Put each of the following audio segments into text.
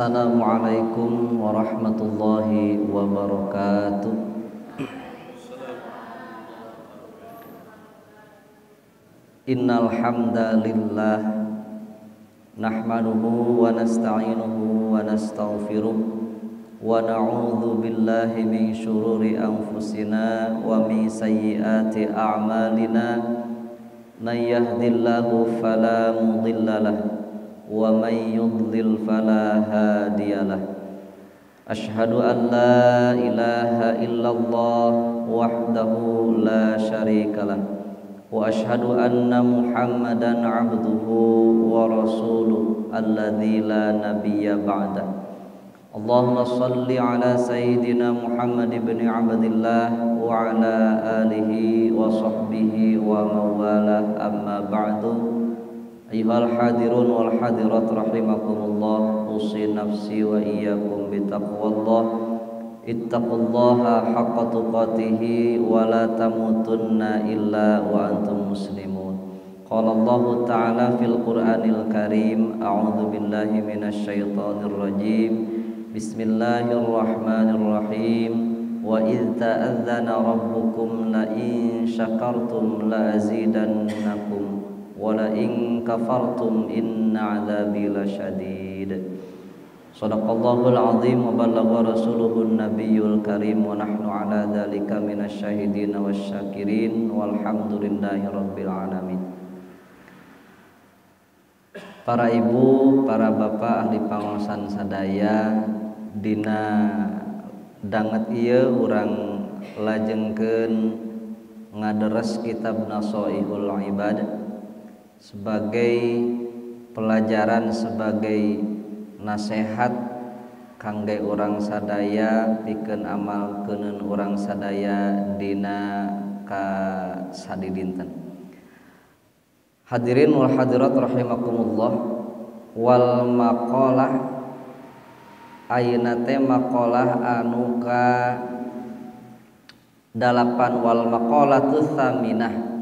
Assalamualaikum warahmatullahi wabarakatuh. Innal hamdalillah nahmaduhu wa nasta'inuhu wa nastaghfiruh wa na'udzu billahi min syururi anfusina wa min sayyiati a'malina. May yahdihillahu fala mudhillalah wa may yudlil fala hadiyalah. Asyhadu an la ilaha illallah wahdahu la syarikalah wa asyhadu anna Muhammadan abduhu wa rasuluh alladzi la nabiyya ba'dah. Allahumma salli ala sayyidina Muhammad ibn Abdillah wa ala alihi wa sahbihi wa mawalah. Amma ba'du. Ayyuhal hadirun wal hadirat rahimakumullah. Usi nafsi wa iyyakum bitaqwallah. Ittaqullaha haqqa tuqatihi wa la tamutunna illa wa antum muslimun. Qala Allahu ta'ala fil Qur'anil Karim, a'udzu billahi minasy syaithanir rajim. Bismillahirrahmanirrahim. Wa idz ta'adzana rabbukum la in syakartum la azidannakum wa la in kafartum inna 'adzabi lasyadid. Shadaqallahul azim wa balagha rasuluhun nabiyul karim wa nahnu ala dzalika minasy syahidin wasyakirin walhamdulillahi rabbil alamin. Para ibu, para bapak ahli pangosan sadaya, dina danget ieu urang lajengkeun ngaderes kitab Nashoihul Ibad sebagai pelajaran, sebagai nasehat kangge urang sadaya pikeun amal keuneun urang sadaya dina kasadidinten. Hadirin wal hadirat rahimakumullah. Wal maqalah ayeuna teh maqalah anu ka 8, wal maqalatu tsaminah,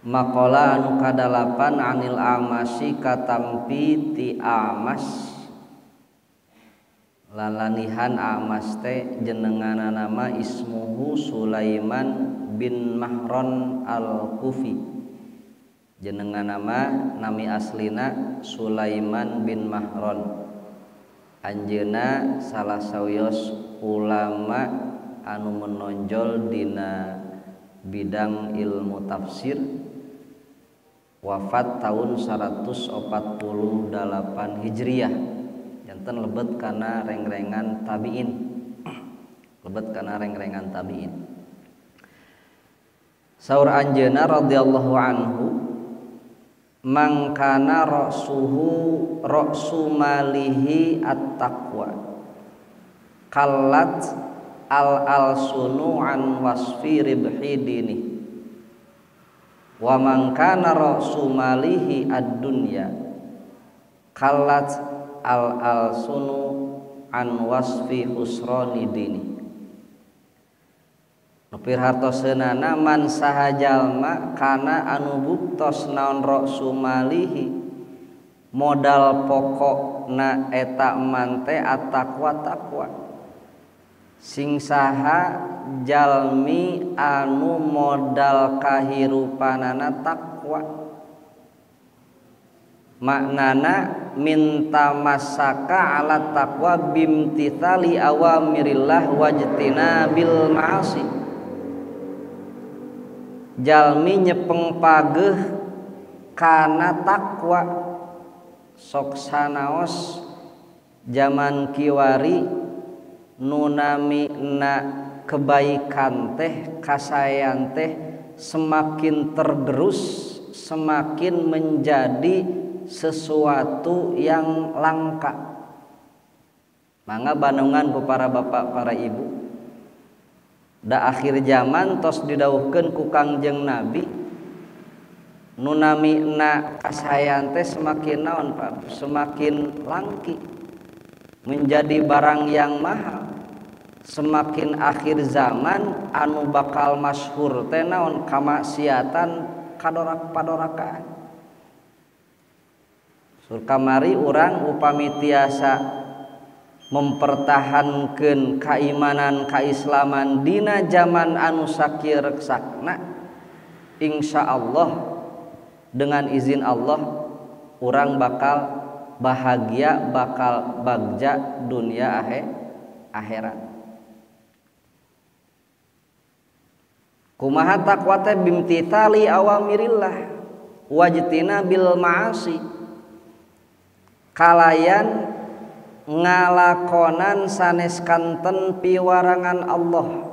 maqalah anu ka-8 anil amasi katampi ti amas. Lalanihan amas teh jenengana nama ismuhu Sulaiman bin Mahron al-Kufi. Jenengan nama nami aslina Sulaiman bin Mahron. Anjeuna salah sawios ulama anu menonjol dina bidang ilmu tafsir. Wafat tahun 148 Hijriah. Janten lebet kana rengrengan tabiin. Lebet kana rengrengan tabiin. Saur anjeuna radhiyallahu anhu, mangkana ra'suhu ra'su malihi at-taqwa kallat al-alsunu an wasfi ribhi dini wa mangkana ra'su malihi ad-dunya kallat al-alsunu an wasfi husrani dini. Nupir hartoseunana man saha jalma kana anu buktos naon ra'su malihi modal pokokna eta man teh at-taqwa taqwa. Sing saha jalmi anu modal kahirupanana taqwa, maknana minta masaka ala taqwa bimtithali awamirillah wajtina bil ma'asi. Jalmi nyepeng pageuh kana takwa. Sok sanaos jaman kiwari nunamina kebaikan teh kasaean teh semakin tergerus, semakin menjadi sesuatu yang langka. Mangga bandungan ku para bapak para ibu. Da akhir zaman tos didawuhkeun ku Kangjeng Nabi nunamina kasaean teh semakin naon Pak, semakin langki, menjadi barang yang mahal. Semakin akhir zaman anu bakal masyhur teh naon, kamaksiatan kadorak padorakaan. Sur kamari urang upami tiasa Mempertahankeun keimanan keislaman dina zaman anu sakieu reksakna, insya Allah dengan izin Allah urang bakal bahagia, bakal bagja dunia akhirat. Kumaha takwa teh bimtithali awamirillah wajtina bil ma'asi, kalayan ngalakonan sanes kanten piwarangan Allah,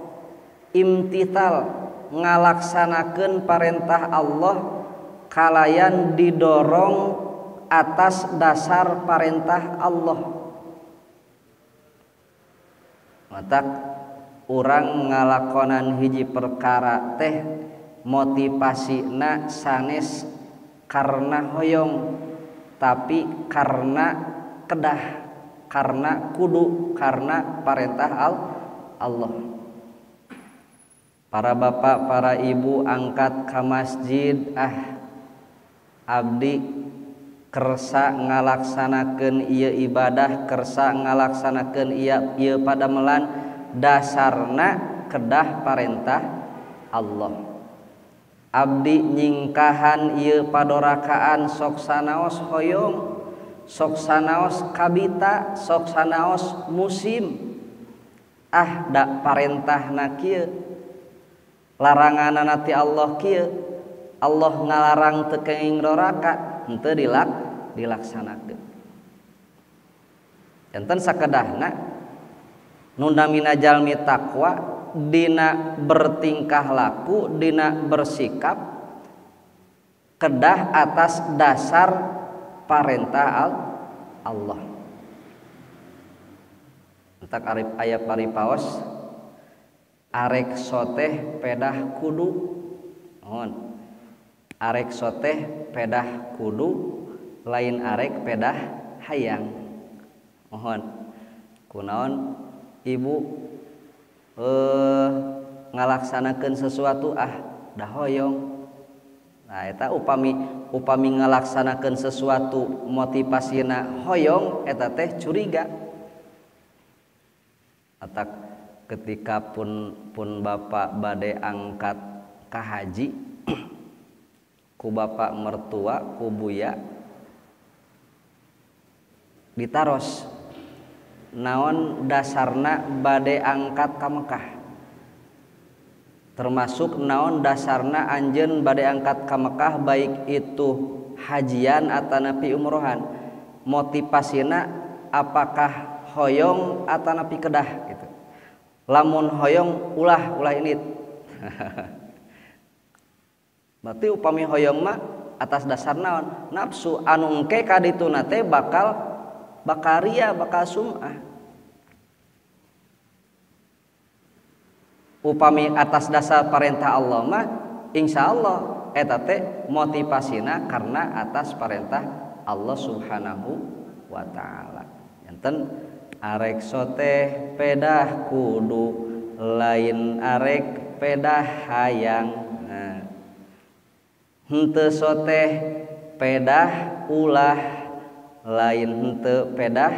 imtithal ngalaksanakeun parentah Allah kalayan didorong atas dasar parentah Allah. Matak urang ngalakonan hiji perkara teh motivasina sanes karena hoyong, tapi karena kedah, karena kudu, karena parentah Allah. Para bapak, para ibu angkat ka masjid, ah abdi kersa ngalaksanakeun ieu ibadah, kersa ngalaksanakeun ieu padamelan, dasarna kedah parentah Allah. Abdi nyingkahan ieu padorakaan sok sanaos hoyong, sok sanaos kabita, sok sanaos musim, ah da parentahna kieu, laranganna ti Allah kieu, Allah ngalarang teu kenging doraka, henteu dilaksanakeun. Janten sakedahna nu namina jalmi takwa dina bertingkah laku, dina bersikap kedah atas dasar parentah Allah. Entak arif aya paripaos arek soteh pedah kudu. Mohon. Arek soteh pedah kudu, lain arek pedah hayang. Mohon. Kunaon ibu ngalaksanakeun sesuatu ah dah hoyong. Nah eta upami ngalaksanakeun sesuatu motivasina hoyong, eta teh curiga. Atak ketika pun bapak bade angkat ka haji ku bapak mertua ku buya ditaros naon dasarna bade angkat ka Mekah, termasuk naon dasarna anjeun bade angkat ka Mekah baik itu hajian atanapi umrohan, motivasina apakah hoyong atanapi kedah gitu. Lamun hoyong ulah ini. Berarti upami hoyong mah atas dasar naon? Nafsu anu engke ka dituna teh bakal ria, bakal sum'ah. Upami atas dasar perintah Allah mah insyaallah eta teh motivasina karena atas perintah Allah Subhanahu wa taala. Janten arek soteh pedah kudu, lain arek pedah hayang. Nah, henteu soteh pedah ulah, lain henteu pedah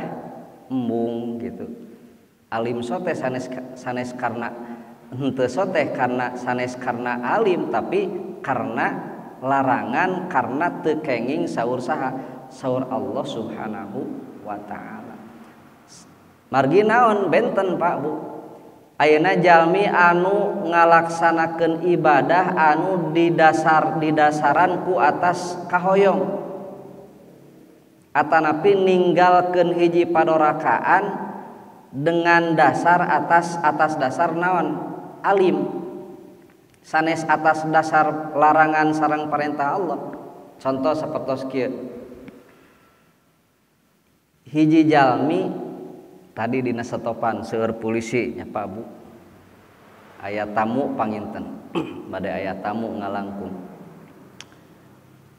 embung gitu. Alim soteh sanes karena henteu soteh karena sanes karena alim, tapi karena larangan, karena teu kenging saur saha, saur Allah Subhanahu wa taala. Margi naon benten Pak Bu, ayeuna jalmi anu ngalaksanakeun ibadah anu didasaran ku atas kahoyong, atanapi ninggalkeun hiji padorakaan dengan dasar atas dasar naon? Alim, sanes atas dasar larangan sareng perintah Allah. Contoh sapertos kieu, hiji jalmi tadi dina setopan seueur polisi nya Pak Bu, aya tamu panginten bade aya tamu ngalangkung,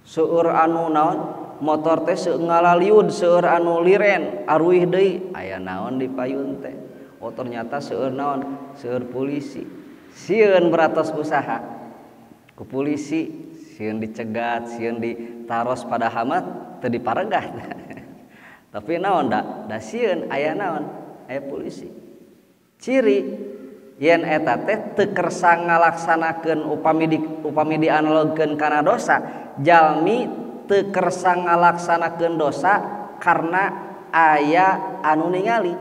seueur anu naon motor teh seueur ngalaliud, seueur anu liren aruih deui, aya naon di payun teh, oh ternyata seueur naon, seueur polisi. Sieun beratos usaha ku polisi, sieun dicegat, sieun ditaros pada hamat teu diparegah. Tapi naon da sieun aya naon, Aya polisi. Ciri yen eta teh teu kersa ngalaksanakeun upami dianalogkeun kana dosa, jalmi teu kersa ngalaksanakeun dosa karena aya anu ningali.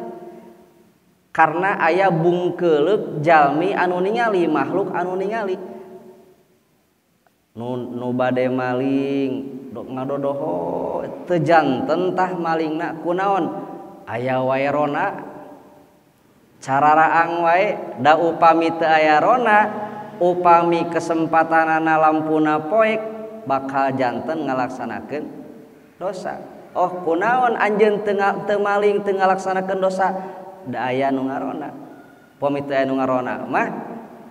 Karena aya bungkeuleuk jalmi anu ningali, makhluk anu ningali. Nu bade maling dok ngadodoho teu janten tah malingna kunaon aya wae rona cararaang wae da upami teu aya rona upami kesempatanana lampuna poek bakal janten ngalaksanakeun dosa. Oh kunaon anjeun teu maling teu ngalaksanakeun dosa da aya nu ngarona. Upami teu aya nu ngarona mah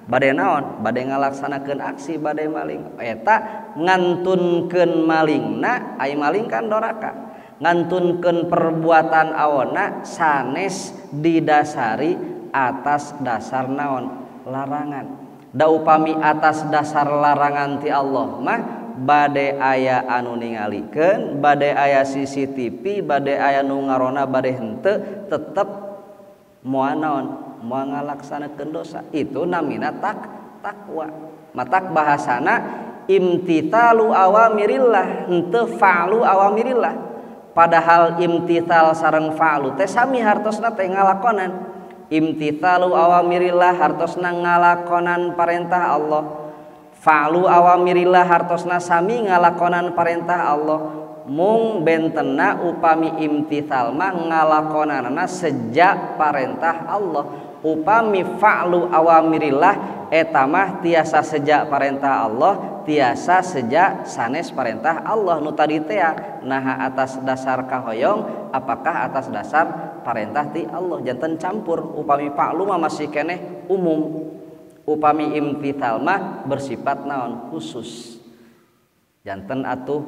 bade naon? Bade ngalaksanakeun aksi bade maling. Eta ngantunkeun malingna, ai maling kan doraka. Ngantunkeun perbuatan awonna sanes didasari atas dasar naon? Larangan. Da upami atas dasar larangan ti Allah mah bade aya anu ningalikeun, bade aya CCTV, bade aya nu ngarona, bade henteu, tetep moal naon? Moal ngalaksanakeun dosa. Itu namina takwa. Matak bahasana imtithalu awamirillah, henteu fa'lu awamirillah. Padahal imtithal sareng fa'lu teh sami hartosna teh ngalakonan. Imtithalu awamirillah hartosna ngalakonan parentah Allah. Fa'lu awamirillah hartosna sami ngalakonan parentah Allah. Mung bentena upami imtithal mah ngalakonanana sejak parentah Allah. Upami fa'lu awamirillah eta mah tiasa sejak parentah Allah, tiasa sejak sanes parentah Allah. Nu tadi teh naha atas dasar kahoyong apakah atas dasar parentah ti Allah, janten campur. Upami fa'lu mah masih keneh umum, upami imtithal mah bersifat naon? Khusus. Janten atuh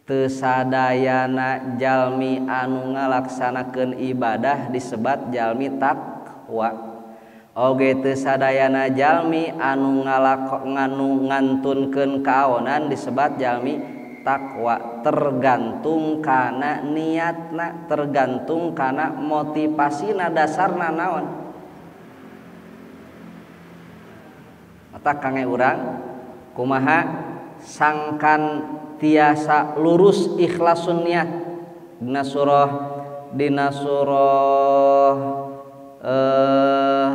teu sadayana jalmi anu ngalaksanakeun ibadah disebat jalmi takwa. Oge teu sadayana jalmi anu ngantunkeun kaawonan disebat jalmi takwa. Tergantung kana niatna, tergantung kana motivasina, dasarna naon. Mata kange urang kumaha sangkan tiasa lurus ikhlasun niat dina surah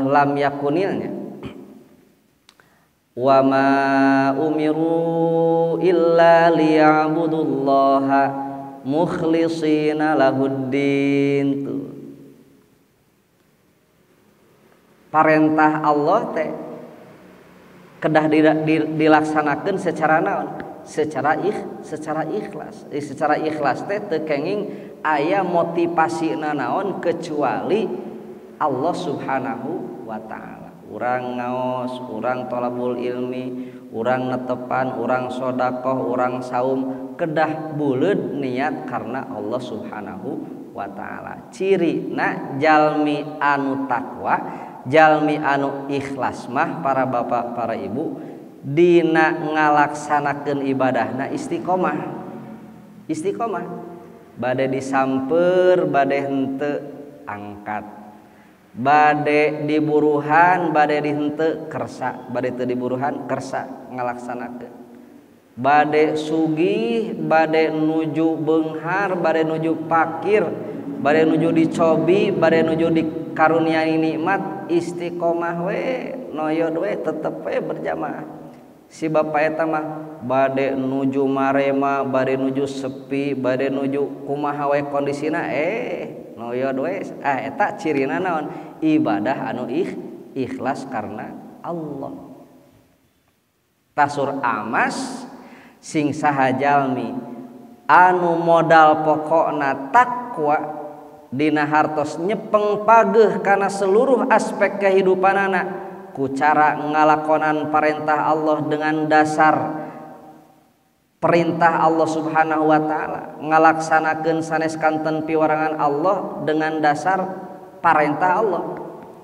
lam yakunilnya. Wa ma umiru illa liya'budullaha mukhlishina lahuddin. Tuh parentah Allah teh kedah dilaksanakeun secara naon? Secara ikhlas. Secara ikhlas teh teu kenging aya motivasina naon kecuali Allah Subhanahu wa taala. Urang ngaos, urang tolabul ilmi, urang netepan, urang sodakoh, urang saum, kedah buleud niat karena Allah Subhanahu wa taala. Cirina jalmi anu takwa, jalmi anu ikhlas mah para bapak, para ibu dina ngalaksanakeun ibadahna istiqomah. Istiqomah. Bade disamper, bade henteu angkat. Bade diburuhan, bade dihenteu kersa, bade teu diburuhan kersa ngalaksanakeun. Bade sugih, bade nuju beunghar, bade nuju pakir, bade nuju dicobi, bade nuju dikaruniai nikmat, istiqomah we, noyod we, tetep we berjamaah. Si bapak eta mah bade nuju marema, bade nuju sepi, bade nuju kumaha we kondisina noyod we. Eta cirina naon? Ibadah anu ikhlas karena Allah. Tasur amas sing saha jalmi anu modal pokokna takwa dina hartos nyepeng pageuh kana seluruh aspek kehidupanana ku cara ngalakonan parentah Allah dengan dasar perintah Allah Subhanahu wa taala, ngalaksanakeun sanes kanten piwarangan Allah dengan dasar parentah Allah,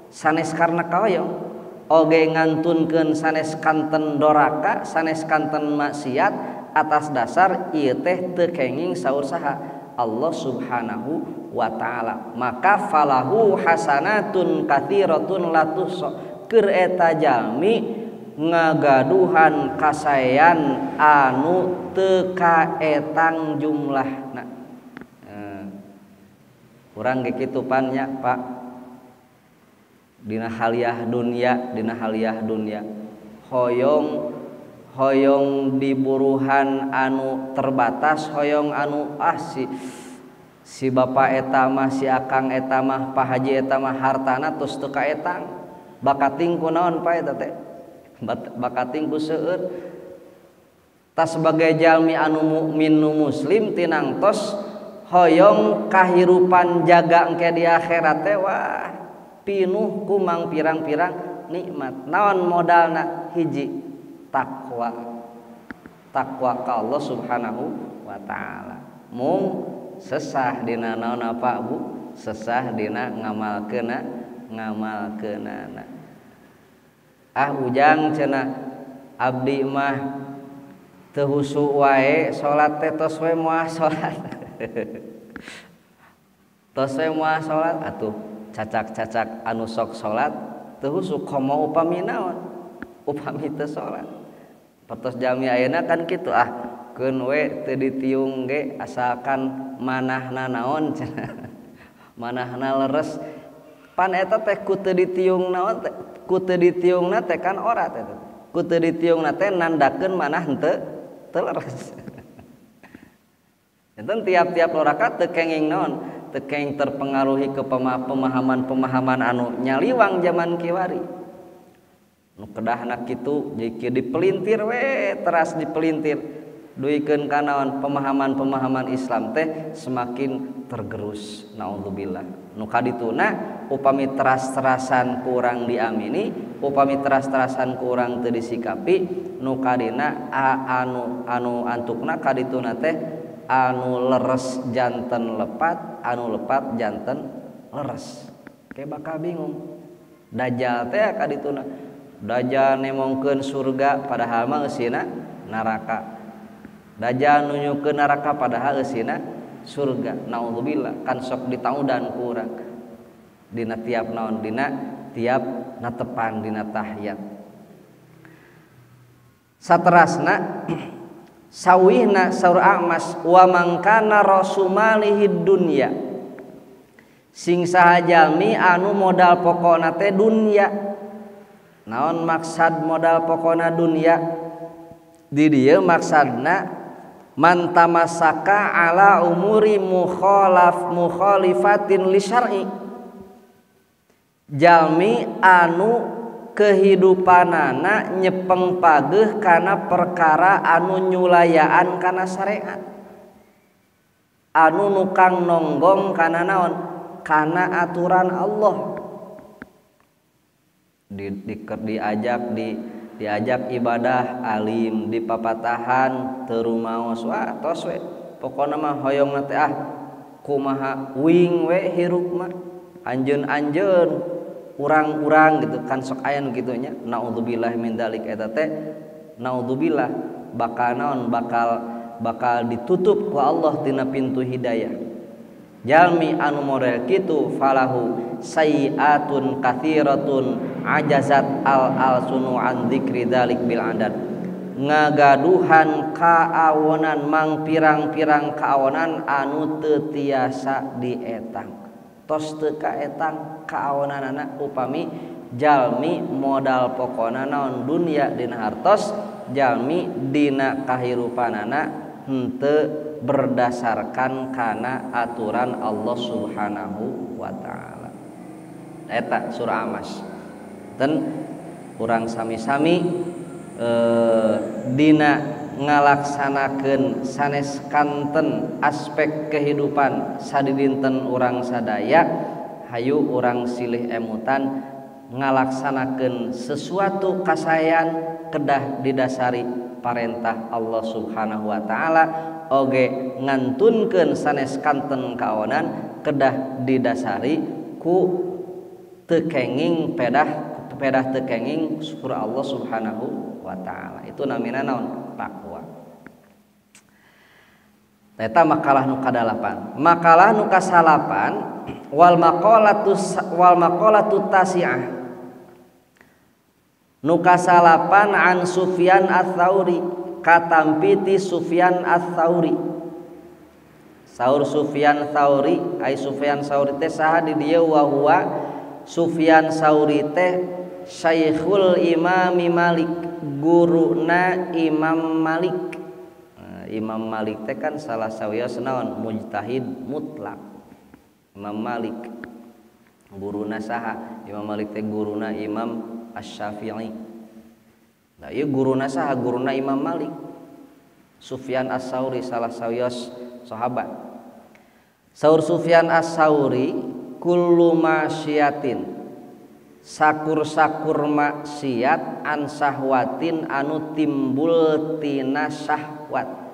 sanes karena kahoyong. Oge ngantunkeun sanes kanten doraka, sanes kanten maksiat atas dasar ieu teh teu kenging saur saha Allah Subhanahu wa taala. Maka falahu hasanatun katsiratun la tuhsa. Keur eta jalmi ngagaduhan kasaean anu teu kaetang jumlahna. Urang ge kitu pan nya Pak. Dina haliah dunya, dina haliah dunya hoyong hoyong diburuhan anu terbatas, hoyong anu ah si bapak eta mah, si akang eta mah, Pak Haji eta mah hartana tos teu kaetang. Bakating ku naon Pak eta teh? Bakating ku seueur. Tas sebagai jalmi anu mukmin nu muslim tinangtos hoyong kahirupan jaga engke di akhirat teh wah pinuh ku mang pirang-pirang nikmat. Naon modalna? Hiji, takwa. Takwa ka Allah Subhanahu wa taala. Mung sesah dina naon apa Bu? Sesah dina ngamalkeuna ngamalkeunana. Ah ujang cenah abdi mah teu husu wae salat teh tos we moal salat. Tos we moal salat atuh cacak-cacak anu sok salat teu husu komo upami naon? Upami teu salat. Petos jalmi ayeuna kan kitu ah keun we teu ditiung ge asalkan manahna naon cenah. Manahna leres. Pan eta teh ku teu ditiung naon teh, ku teu ditiungna teh kan ora teh. Ku teu ditiungna teh nandakeun manah henteu teu leres. Enten tiap-tiap rakaat teu kenging naon, teu kenging terpengaruhi ke pemahaman-pemahaman anu nyaliwang zaman kiwari. Nu kedahna kitu jadi dipelintir we teras dipelintir. Duikeun ka naon pemahaman-pemahaman Islam teh semakin tergerus, naudzubillah. Nu kadituna upami teras-terasan kurang diamini, upami teras-terasan kurang teu disikapi, nu kadina anu antukna kadituna teh anu leres janten lepat, anu lepat janten leres. Kayak bakal bingung. Dajjal teh kadituna. Dajjal nemongkeun surga padahal mah eusina neraka. Dajjal nunjukkeun neraka padahal eusina surga. Naudzubillah, kan sok ditaudan ku urang. Dina tiap naon, dina tiap natepan dina tahiyat. Saterasna sawihna saur A'mas wa mangkana rasumalihi dunya. Sing saha jalmi anu modal pokona teh dunya. Naon maksad modal pokona dunya? Di dieu maksadna man tamasaka ala umuri mukhalifatin li syar'i. Jalmi anu kehidupanana nyepeng pageuh kana perkara anu nyulayaan kana syariat, anu nukang nonggong kana naon, kana aturan Allah. Diajak ibadah alim, dipapatahan teu rumaos, wah tos we pokona mah hoyongna teh ah kumaha wing we hirup mah anjeun-anjeun urang-urang gitu kan sok aya nu kitu nya. Naudzubillah min dzalik, eta teh naudzubillah bakal naon, bakal ditutup ku Allah tina pintu hidayah. Jalmi anu model kitu falahu sayiatun katsiratun ajazat al alsunu an dzikri dzalik bil adad. Ngagaduhan kaawonan mang pirang-pirang kaawonan anu teu tiasa dietang. Tos teu kaetang kaawonanana upami jalmi modal pokona naon dunya dina hartos, jalmi dina kahirupanana henteu berdasarkan kana aturan Allah Subhanahu wa taala. Eta surah Amas. Dan urang sami-sami dina ngalaksanakeun sanes kanten aspek kehidupan sadidinten urang sadaya, hayu urang silih emutan ngalaksanakeun sesuatu kasaean kedah didasari parentah Allah Subhanahu wa taala, oge ngantunkeun sanes kanten kaonan kedah didasari ku teu kenging pedah teu kenging syukur Allah Subhanahu wa taala. Itu namina naon? Takwa. Eta makalah nu kadalapan. Makalah nu kasalapan wal maqalatu tasi'ah. Nu kasalapan an Sufyan Ats-Tsauri katampi ti Sufyan Ats-Tsauri. Saur Sufyan Tsauri, ai Sufyan Tsauri teh saha di dieu wa huwa Sufyan Tsauri teh Syekhul Imam Malik, guruna Imam Malik. Imam Malik teh kan salah sawios naon mujtahid mutlak. Imam Malik guruna saha? Imam Malik teh guruna Imam Asy-Syafi'i. Nah, ieu guruna saha? Guruna Imam Malik. Sufyan Ats-Tsauri salah sawios sahabat. Saur Sufyan Ats-Tsauri kullu masyiatin sakur-sakur maksiat an sahwatin anu timbul tina syahwat.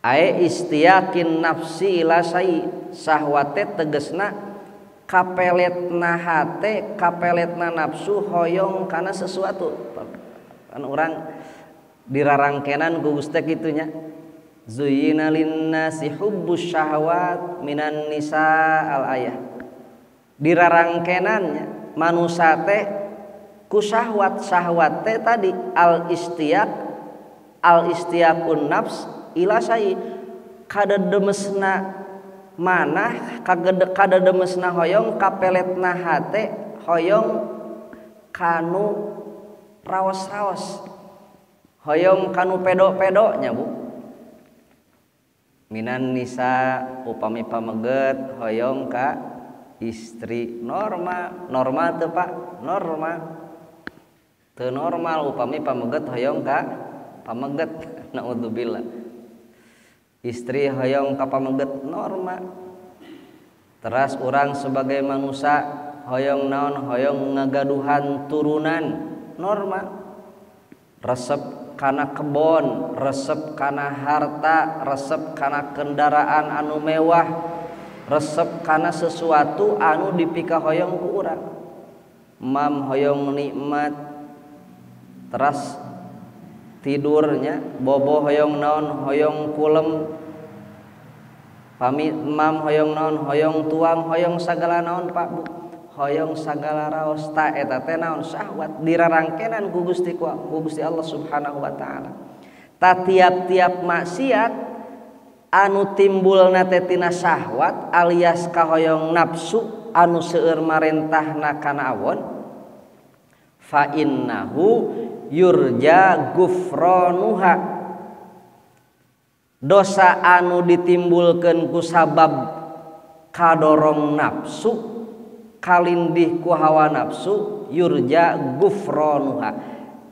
Ae istiyakin nafsi ila syai, sahwate tegesna kapeletna hate, kapeletna nafsu hoyong kana sesuatu. Kan urang dirarangkenan ku Gusti kitu nya. Zuyyina linnasi hubbus syahwat minan nisa al ayah. Dirarangkenannya manusa teh ku syahwat, syahwat teh tadi al istiyak, al istiyakun nafs ila syai, kadedemesna manah, kadedemesna hoyong, kapeletna hate hoyong kanu raos-raos, hoyong kanu pedok-pedoknya bu. Minan nisa upami pameget hoyong ka istri normal, normal teu Pak, normal. Teu normal upami pameget hoyong ka pameget, naudzubillah. Istri hoyong ka pameget normal. Teras urang sebagai manusia hoyong naon, hoyong ngagaduhan turunan normal. Resep kana kebon, resep kana harta, resep kana kendaraan anu mewah, resep kana sesuatu anu dipikahoyong ku urang. Mam hoyong nikmat, teras tidurnya bobo hoyong naon, hoyong kulem, pamit mam hoyong naon, hoyong tuang, hoyong sagala naon Pak Bu, hoyong sagala raos. Ta eta teh naon syahwat dirarangkenan ku Gusti, ku Gusti Allah Subhanahu wa taala. Ta tiap-tiap maksiat anu timbulna teh tina syahwat alias kahoyong nafsu anu seueur marentahna kana awon, fa innahu yurja gufronuha, dosa anu ditimbulkeun ku sabab kadorong nafsu, kalindih ku hawa nafsu, yurja gufronuha,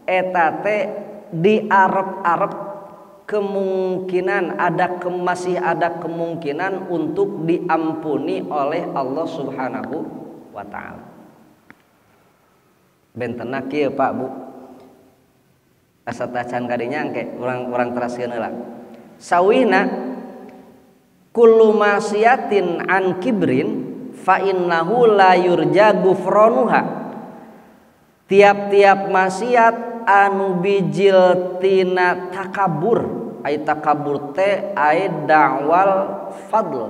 eta teh diarep-arep kemungkinan ada, masih ada kemungkinan untuk diampuni oleh Allah Subhanahu wa taala. Bentena kieu Pak Bu, asa tacan kadinya engke urang teraskeun heula. Sawina kullu masiatin an kibrin fa innahu la yurja gufronuha, tiap-tiap maksiat anu bijil tina takabur, ai takabur teh ai da'wal fadl,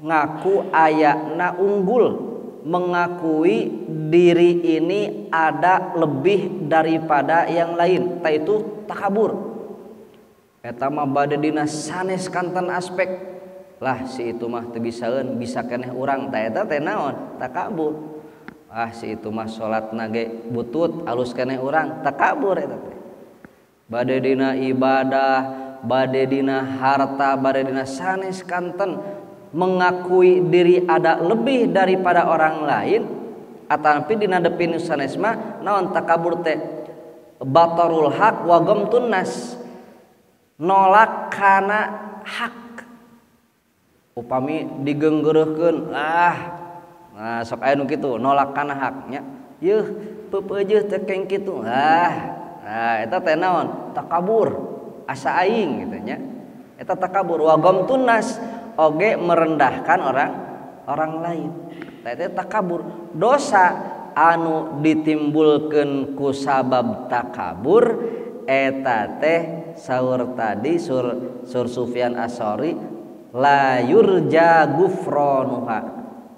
ngaku ayana unggul, mengakui diri ini ada lebih daripada yang lain, ta itu takabur. Eta mah bade dina sanes kanten aspek lah, si itu mah teu bisaeun, bisa keneh urang, ta eta teh naon takabur. Ah si itu mah salatna ge butut alus keneh urang, takabur eta teh. Bade dina ibadah, bade dina harta, bade dina sanes kanten mengakui diri ada lebih daripada orang lain, atapi dina definisi sanes mah naon takabur teh batarul haq wa ghamtun nas, nolak kana hak. Upami digenggeureukkeun, ah nah sok aya nu kitu nolak kana haknya, yeuh peupeujeuh teh keng kitu, ah nah eta teh naon takabur, asa aing kitu nya. Eta takabur wa ghamtun nas, oge merendahkan orang lain. Tah eta takabur, dosa anu ditimbulkeun ku sabab takabur eta teh saur tadi sur Sufyan As-Sauri la yurja gufronuha,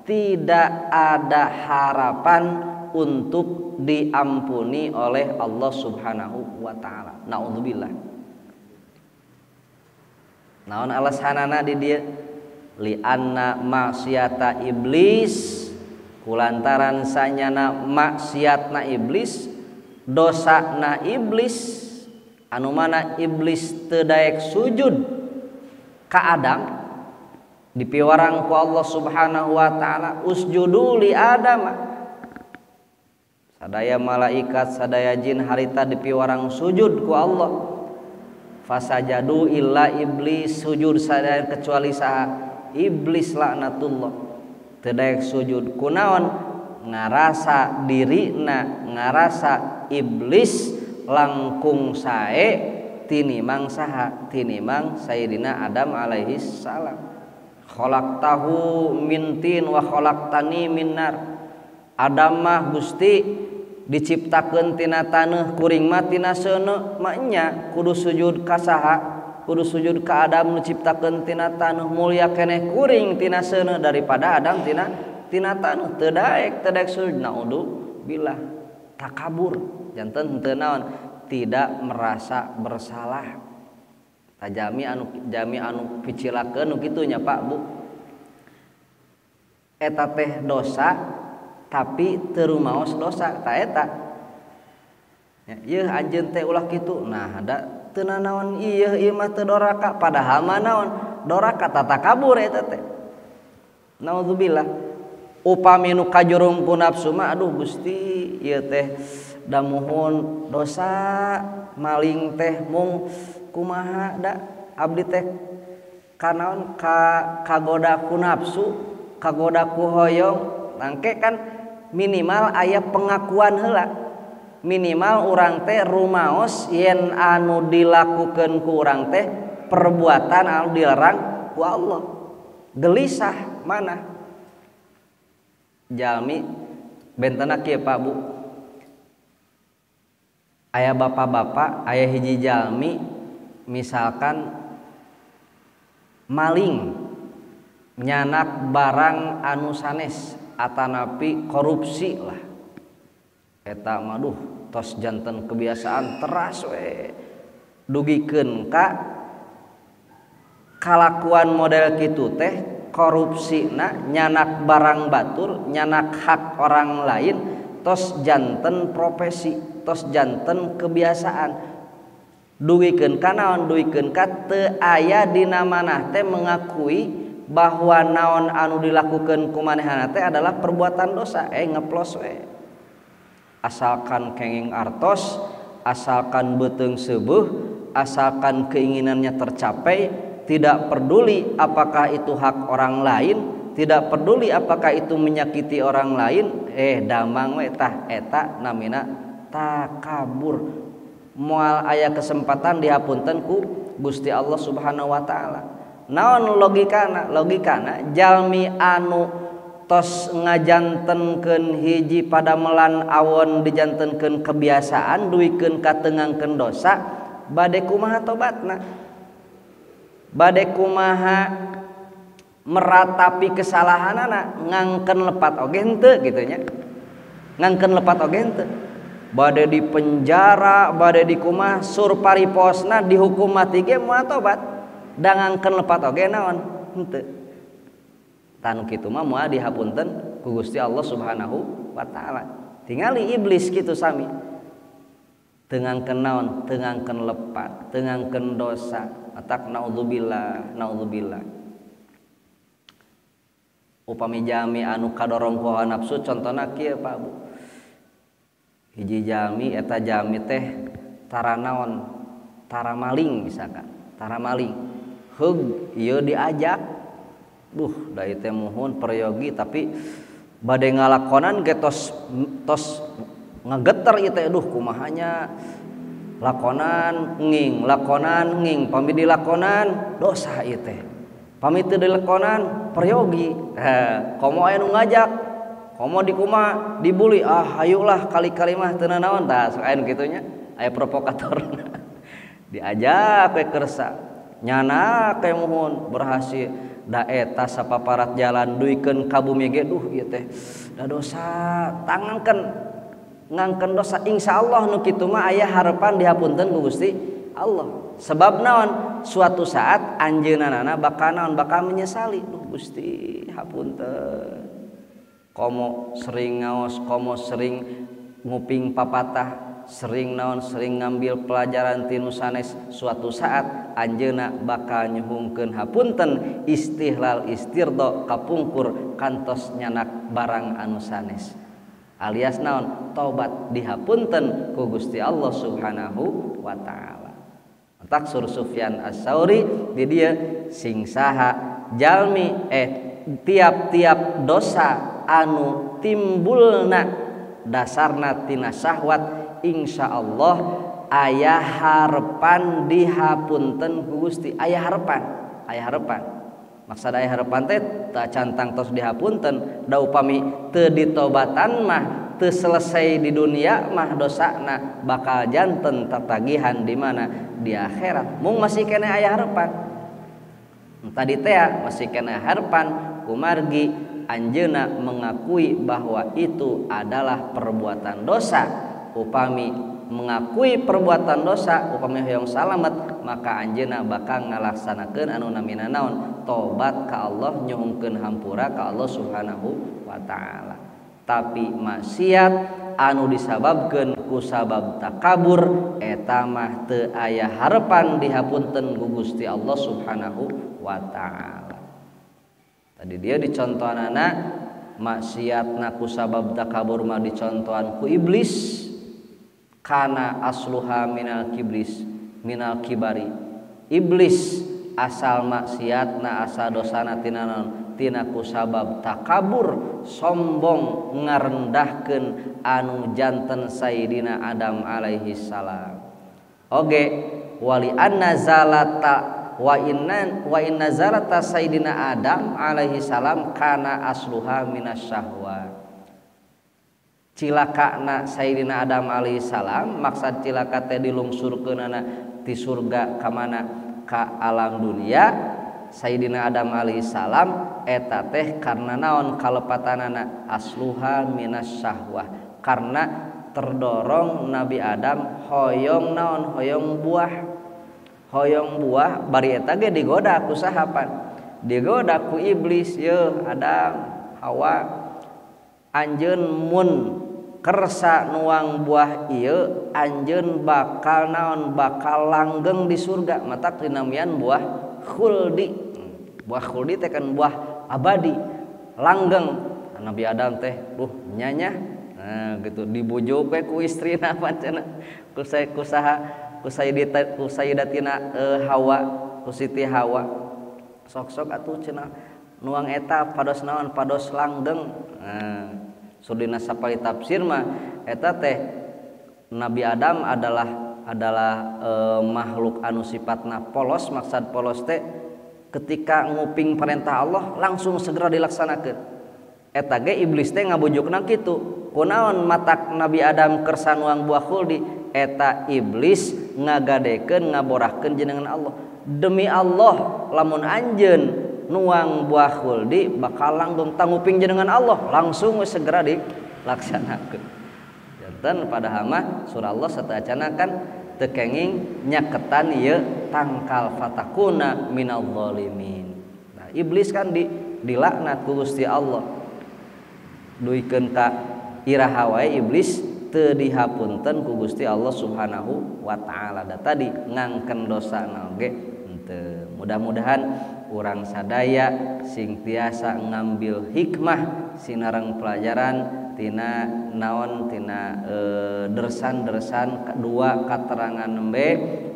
tidak ada harapan untuk diampuni oleh Allah Subhanahu wa taala. Naudzubillah. Naon alasanana di dieu? Li anna maksiata iblis, kulantaran sanyana maksiatna iblis, dosana iblis, anu mana iblis teu daek sujud ka Adam, dipiwarang ku Allah Subhanahu wa taala, usjudu li Adam. Sadaya malaikat, sadaya jin harita dipiwarang sujud ku Allah. Fasajadu illa iblis, sujud sadaya kecuali saha iblis laknatullah. Teu daek sujud kunaon? Ngarasa dirina, ngarasa iblis langkung sae tinimang saha, tinimang Sayyidina Adam alaihi salam. Khalaqtahu min tin wa khalaqtani min nar. Adam mah Gusti diciptakeun tina taneuh, kuring mah tina seuneu, maknya kudu sujud ka saha? Kudu sujud ka Adam nu ciptakeun tina taneuh, mulia keneh kuring tina seuneu daripada Adam tina taneuh. Teu daek sujud, naudzubillah. Takabur janten henteu naon, tidak merasa bersalah. Ta jami anu picilakeun nu kitu nya Pak Bu. Eta teh dosa tapi teu rumaos dosa ta eta. Ya, yeuh anjeun teh ulah kitu. Nah, da teu nanaon ieu ieu mah teu doraka, padahal mah naon? Doraka takabur eta teh. Naudzubillah. Upami nu kajurung ku nafsu mah aduh Gusti ieu teh da muhun dosa maling teh mung kumaha da abdi teh kanaon ka kagoda ku nafsu, kagoda ku hoyong. Nangke kan minimal aya pengakuan heula, minimal urang teh rumaos yen anu dilakukeun ku urang teh perbuatan anu dilarang ku Allah. Gelisah mana jalmi bentena kieu Pak Bu, aya bapak-bapak, aya hiji jalmi misalkan maling nyanak barang anu sanes atanapi korupsi lah, eta mah duh tos janten kebiasaan teras we dugikeun ka kalakuan model kitu teh korupsina nyanak barang batur, nyanak hak orang lain, tos janten profesi, tos janten kebiasaan. Dugikeun ka naon? Dugikeun ka teu aya dina manah teh mengakui bahwa naon anu dilakukan ku manehna teh adalah perbuatan dosa. Ngeplos we. Asalkan kenging artos, asalkan beuteung seubuh, asalkan keinginannya tercapai, tidak peduli apakah itu hak orang lain, tidak peduli apakah itu menyakiti orang lain, damang we tah eta namina takabur. Moal aya kesempatan dihapunten ku Gusti Allah Subhanahu wa taala. Naon logikana? Logikana jalmi anu tos ngajantenkeun hiji padamelan awon dijantenkeun kebiasaan duikeun katengangkeun dosa, bade kumaha tobatna? Bade kumaha meratapi kesalahanana? Ngangkeun lepat oge henteu kitu nya. Ngangkeun lepat oge henteu. Bade di penjara, bade di kumaha sur pariposna dihukum mati ge moal tobat. Dangangkeun lepat oge naon henteu. Tanu kitu mah moal dihapunten ku Gusti Allah Subhanahu wa taala. Tingali iblis kitu sami. Teu ngangkeun naon? Teu ngangkeun lepat, teu ngangkeun dosa. Atak naudzubillah, naudzubillah. Upami jami anu kadorong ku hawa nafsu contona kieu Pak Bu. Hiji jami eta jami teh tara naon? Tara maling misalkan, tara maling. Heug ieu diajak, duh da ieu teh muhun peryogi tapi bade ngalakonan ge tos tos ngageter ieu teh, duh kumahanya lakonan nging pami dilakonan dosa ieu teh, pami teu dilakonan peryogi. Komo aya nu ngajak, komo di kumaha dibuli, ah hayulah kali-kali mah teu nanaon tah sok aya nu kitu nya, aya provokator. Diajak we kersa nyana ke muhun berhasil da eta sapaparat jalan duikeun ka bumi ge duh ieu teh da dosa tangangkeun ngangkeun dosa insyaallah nu kitu mah aya harepan dihapunten ku Gusti Allah. Sebab naon suatu saat anjeunna bakal naon bakal menyesali duh Gusti hapunten komo sering ngaos komo sering nguping papatah sering naon sering ngambil pelajaran tinu sanes suatu saat anjeunna bakal nyuhungkeun hapunten istihlal istirdo kapungkur kantos nyanak barang anu sanes alias naon tobat dihapunten ku Gusti Allah Subhanahu wa taala. Taksur Sufyan As-Sauri di dieu sing saha jalmi tiap-tiap dosa anu timbulna dasarna tina syahwat insyaallah aya harepan dihapunten ku Gusti aya harepan aya harepan maksud aya harepan teh teu cantang tos dihapunten da upami teu ditobatan mah teu selesai di dunia mah dosana bakal janten tatagihan di mana di akhirat mung masih keneh aya harepan tadi teh masih keneh harepan kumargi anjeunna mengakui bahwa itu adalah perbuatan dosa. Upami mengakui perbuatan dosa upami hoyong salamet maka anjeunna bakal ngalaksanakeun anu namina naon tobat ka Allah nyuhunkeun hampura ka Allah Subhanahu wa taala. Tapi maksiat anu disababkeun ku sabab takabur eta mah teu aya harepan dihapunten ku Gusti Allah Subhanahu wa taala. Tadi dia dicontohanana maksiatna ku sabab takabur mah dicontohan ku iblis kana asluha minal kiblis minal kibari. Iblis asal maksiatna asal dosana tina naon tina ku sabab takabur sombong ngarendahkeun anu janten Sayyidina Adam alaihi salam. Oge wali anna zalata wa inna zalata Sayyidina Adam alaihi salam kana asluha minasyahwa. Cilakana Sayyidina Adam alaihi salam maksad cilaka teh dilungsurkeunana ti surga ka mana ka alam dunia Sayyidina Adam alaihi salam eta teh karena naon kalepatanana asluha minasyahwah karena terdorong Nabi Adam hoyong naon hoyong buah bari eta ge digoda ku sahapan digoda ku iblis yeuh Adam Hawa anjeun mun kersa nuang buah ieu anjeun bakal naon bakal langgeng di surga matak dinamian buah khuldi. Buah khuldi teh kan buah abadi langgeng. Nabi Adam teh duh nyanya nah gitu dibujuk we ku istrina pancena ku saha ku sayyidatina Hawa ku Siti Hawa sok-sok atuh cenah nuang eta pados naon pados langgeng. Nah sudina sapali tafsir mah eta teh Nabi Adam adalah makhluk anu sifatna polos maksad polos teh ketika nguping perintah Allah langsung segera dilaksanakeun. Eta ge iblis teh ngabujukna kitu kunaon matak Nabi Adam kersa nuang buah khuldi eta iblis ngagadekeun ngaborahkeun jenengan Allah demi Allah lamun anjeun nuang buah khuldi bakal langgeng tanguping jenengan Allah langsung segera dilaksanakeun. Janten padahal mah surah Allah sateuacanna kan teu kenging nyaketan ieu tangkal fatakuna minal zalimin. Nah, iblis kan dilaknat ku Gusti Allah. Duikeun ka iraha wae iblis teu dihapunten ku Gusti Allah Subhanahu wa taala. Da tadi ngangken dosana oge henteu. Mudah-mudahan urang sadaya sing tiasa ngambil hikmah sinareng pelajaran tina naon tina dersan-dersan dua katerangan nembe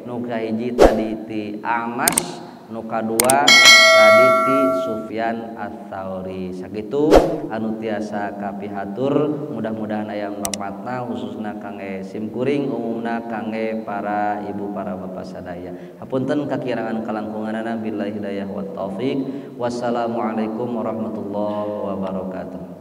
nu kahiji tadi ti Amas nu kadua tadi ti Sufyan Ats-Tsauri. Sakitu anu tiasa kapihatur mudah-mudahan aya manfaatna khususna kangge simkuring umumna kangge para ibu para bapak sadaya. Hapunten kakirangan kalangkunganana billahi hidayah wa taufik. Wassalamualaikum warahmatullahi wabarakatuh.